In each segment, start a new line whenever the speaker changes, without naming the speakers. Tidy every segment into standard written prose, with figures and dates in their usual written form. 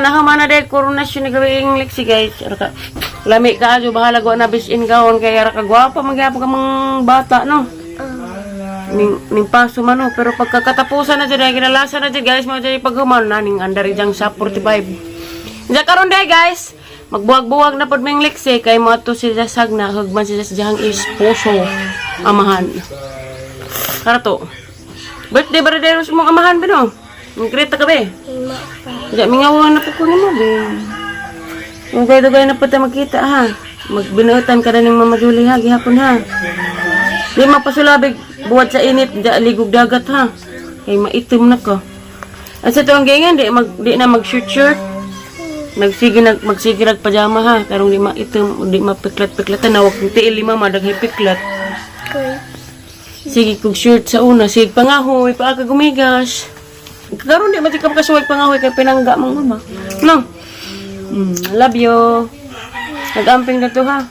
Nahuman na dahil coronation ni gawing Lexi, guys. Ara ka. Lami ka ajo bahala wa na bisin gawon kay ara ka gwapa magyapon ka mga bata, no. Ning paso man, no, pero pagkakatapusan na dyan ay ginalasa na dyan, guys, mo dyan paghuman na ning andari diyang sa 45. Diyan karon day, guys. Magbuwag-buwag na pod ming Lexi kay mo ato sila sagna hugman sila sa diyang esposo amahan. Karato. Birthday ba rin sa mong amahan ba, no? Nagkreta ka ba eh?
Lima pa.
Diyan, mingawan na po ko nimo, be. Dugay-dugay na po tayo magkita, ha? Magbinuutan ka na ng Mama Julie, ha? Gihapon, ha? Di mapasulabig buwat sa init, di ligog dagat, ha? Kay maitim na ka. At sa tuwang ganyan, di na mag-shirt-shirt. Magsige nag pajama, ha? Karong di maitim, di mapiklat-piklatan. Nawag kong tiil ni Mama, daghay piklat.
Koy.
Sige kog shirt sa una, sige pangahoy, paa ka gumigas. Karon di man ka makasuway pangahoy kay pinangga mong mama. No. Love you. Nag-amping na to, ha.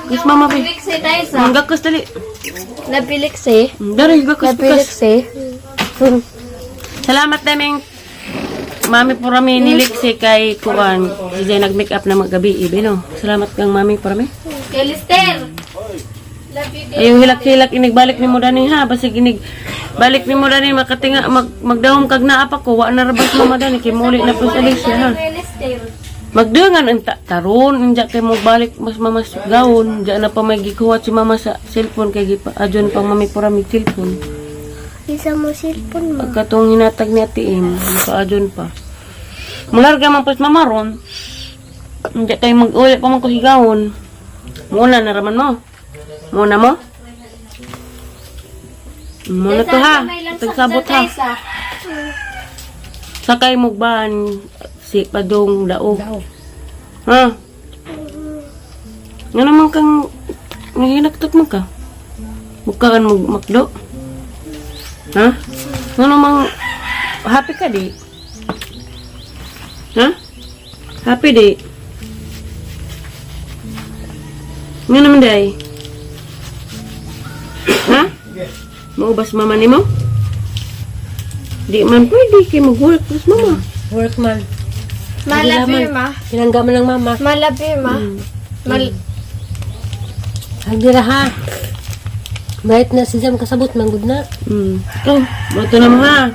Kiss mama be.
Nabilik tayo sa.
Gakas dali.
Nabilik si.
Dari gakas
Nabilik
gakas.
si.
Salamat naming Mami Purami ni Lexi kay kuan. Si Jay nag-make up na magabi, ibe no. Salamat kang Mami Purami.
Kay Lister. Love you.
Ayaw hilak-hilak inigbalik nimo dani, ha, basig inig balik nimo dani makatinga magdahom kag naa pa ko wa na rabas mama dani kay muli na po sa Alicia, ha.
Kay Lister.
Magdangan unta taron unja kay mo balik mas mama sa gawon diya na pa may gikuha si mama sa cellphone kay gipa adyon pang mami pura mi cellphone.
Isa mo cellphone mo.
Pagkatong hinatag ni Ate Im, makaadyon pa. Mularga man pas mama ron. Unja kay mag-uli pa man ko higawon. Muna na raman mo. Muna mo. Muna to, ha. Tagsabot, ha. Sakay mo ban si Padong Dao. Ha? Nga naman kang nahinaktak mo ka. Bukaan mo makdo. Ha? Nga namang happy ka di? Ha? Happy di? Nga naman day? Ha? Maubas mama ni mo? Di man pwede kay mag-work mas mama.
Work man.
Malabi ma.
Pinangga man ng mama.
Malabi ma. Mal
Hagdira ha. Bait na si Jam kasabot man gud na.
Oh, bato na mo, ha.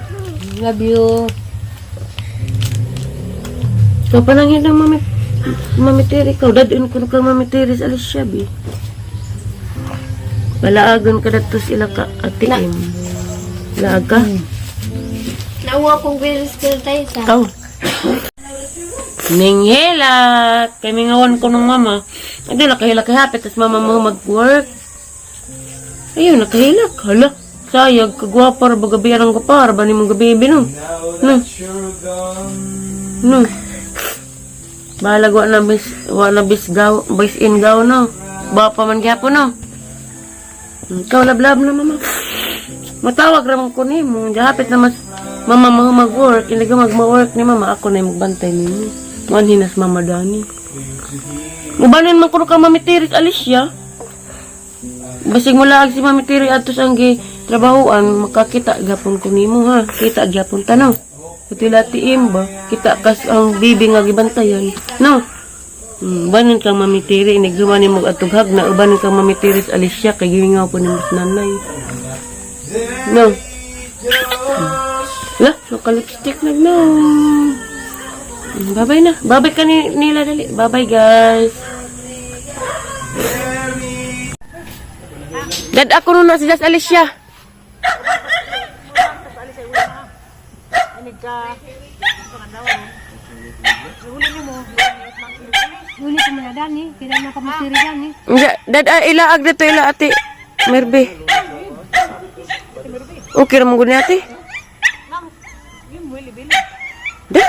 Love you.
Ikaw pa nang hinang mami. Mami Terry, ikaw. Dadun ko kang Mami Terry sa Alicia, bi. Palaagon ka dato sila ka, Ate Im. Laag ka?
Nauwa kong kay Lister tayo sa.
Ikaw. Ninghilak. Kay mingawan ko ng mama. Hindi, nakahilak hapit. Tapos mama mo mag-work. Ayun, nakahilak. Hala. Sayag, kagwapa, ra ba gabi ang gapar, ba ni mong gabi, no? No. No. Balag wa na bis gaw, bis in gaw, no. Ba pa man gyapon, no. Ikaw lablab na mama. Matawag ra man ko nimo. Gahapit na mas mama mo mag-work, hindi ka mag-work ni mama, ako na yung magbantay nimo. Manhin nas mama dani. Mubanin man kuno ka Mami Tiris Alicia. Basig mo laag si Mami Tiri ato sa anggi trabahoan, makakita gyapon ko nimo, ha. Kita gyapon ta, no. Pati latiim ba? Kita kas ang bibi nga gibantayan. No. Banin kang Mami Tiri, inighuman ni mo atughag na ubanin kang Mami Tiri sa Alicia kay gimingaw ko ni mas nanay. No. La, naka-lipstick na no. Bye-bye na. Bye-bye ka ni nila dali. Bye-bye, guys. Dad, ako nun na si Jas Alicia.
Uli ko man dani, kaya na pamusiri dani.
Dad, ah, ilaag dito ila ate. Merbe. Okay ra mo gud ni ate. Da.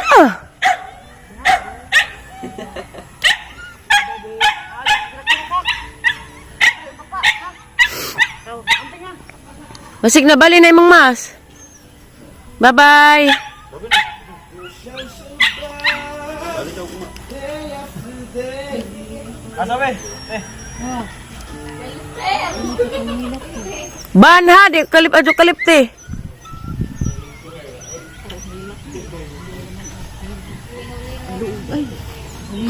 Basig na bali na imong mas. Bye-bye. Ban ha, di kalip adyo kalip te. It's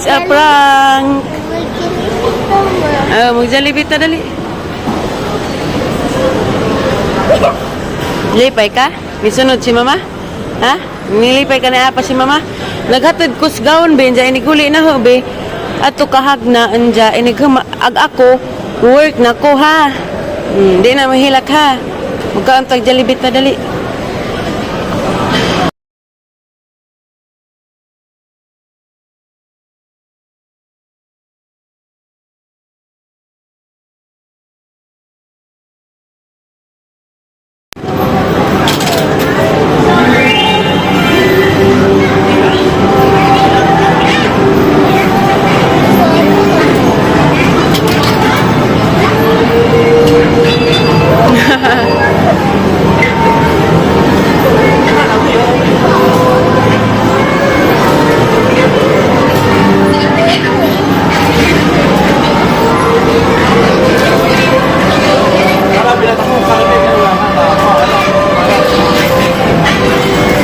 a prank.
Magkinito ma.
Mag-Jollibee ta, dali. Lipay ka? Misunod si mama? Ha? Nilipay ka na apa si mama? Naghatod ko sa gawon be, anja iniguli na ho be. Ato kahag na anja inig ag ako work na ko ha. Di na mahilak ha. Magkaon tag Jollibee ta, dali.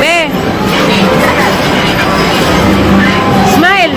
Be. Smile.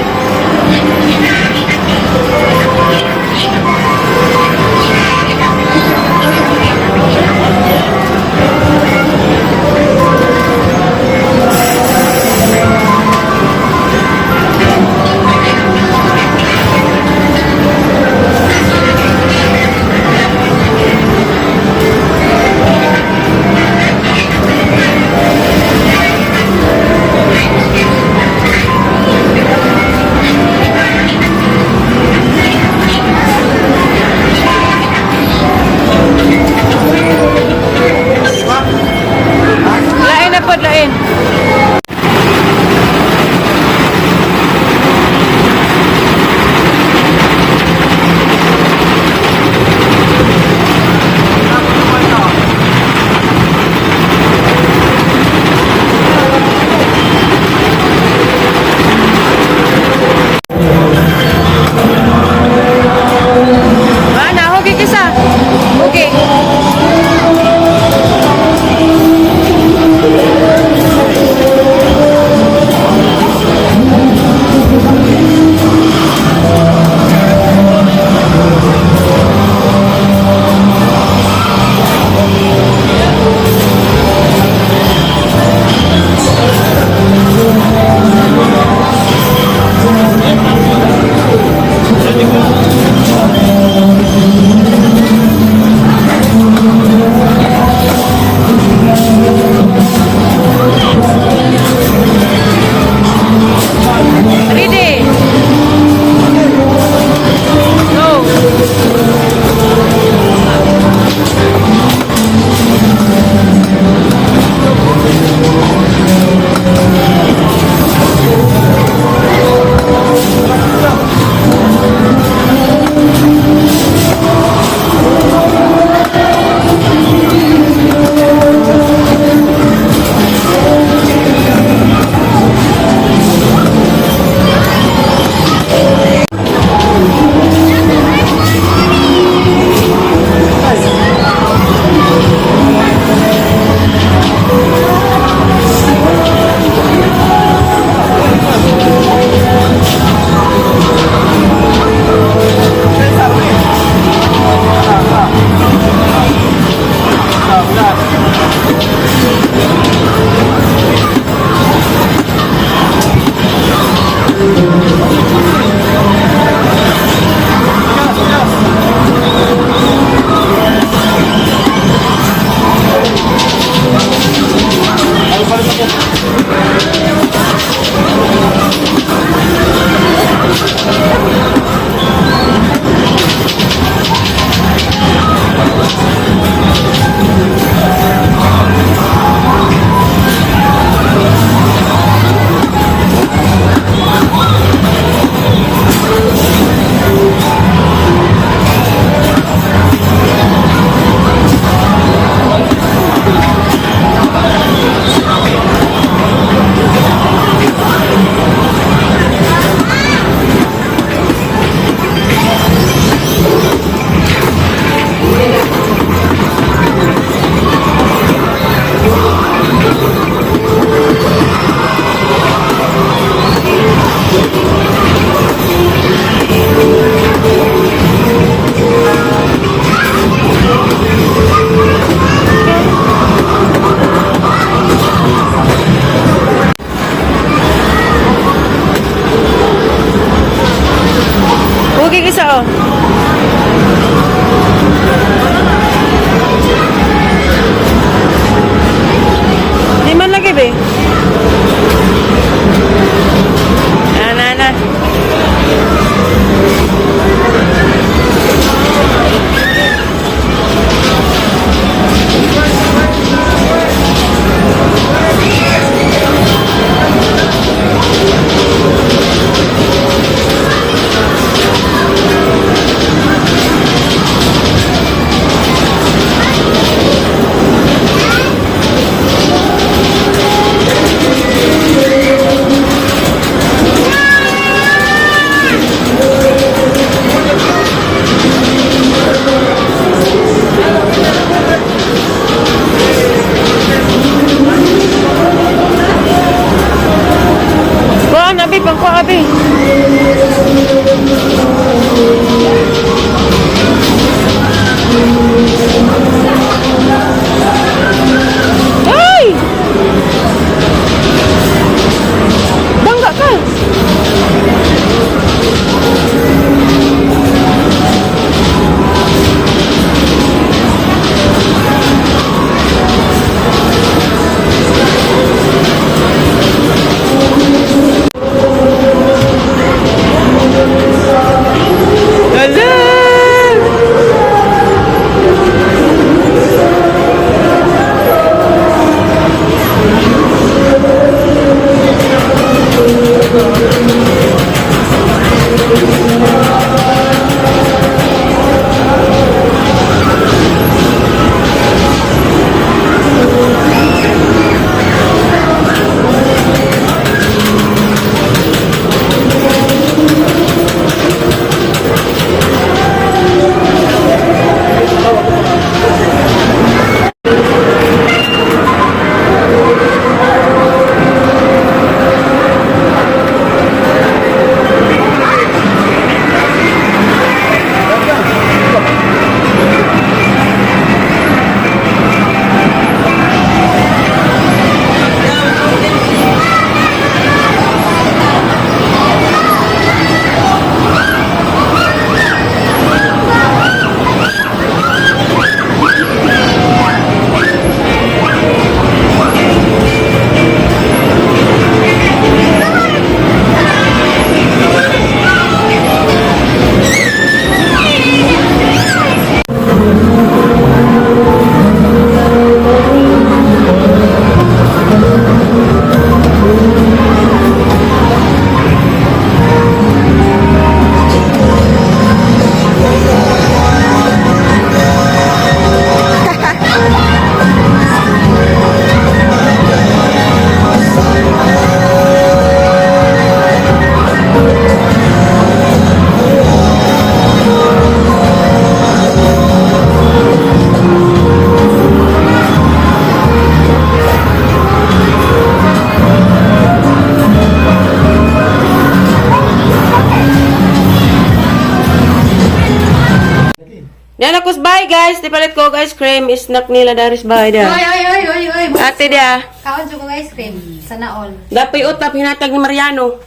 Diyan ako bye guys. Di palit ko og ice cream. Snack nila daris bye
Oy,
da.
oy, oy, oy, oy.
Ate dia.
Kaon jud ko ice cream. Sana all.
Dapoy utap hinatag ni Mariano.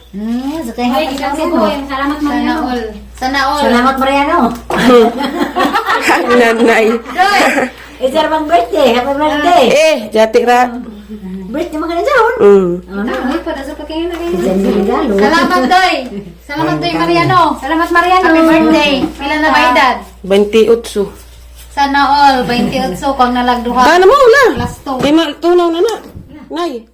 Sa kaya
Oy, gikan sa ko. Salamat, Mariano. Sana all. Sana all.
Salamat, Mariano.
Nanay.
Doy.
It's our birthday. Happy birthday.
Eh, jati ra.
Birthday mo ka na dyan.
Ay, para sa pagkain na kayo.
Diyan yung regalo.
Salamat, Doy. Salamat, Doy Mariano. Salamat, Mariano. Happy birthday. Pila na ba edad?
28.
Sana all. 28 kang nalagduha.
Kana mo ula.
Class 2.
Di ma tunaw na na. Nay.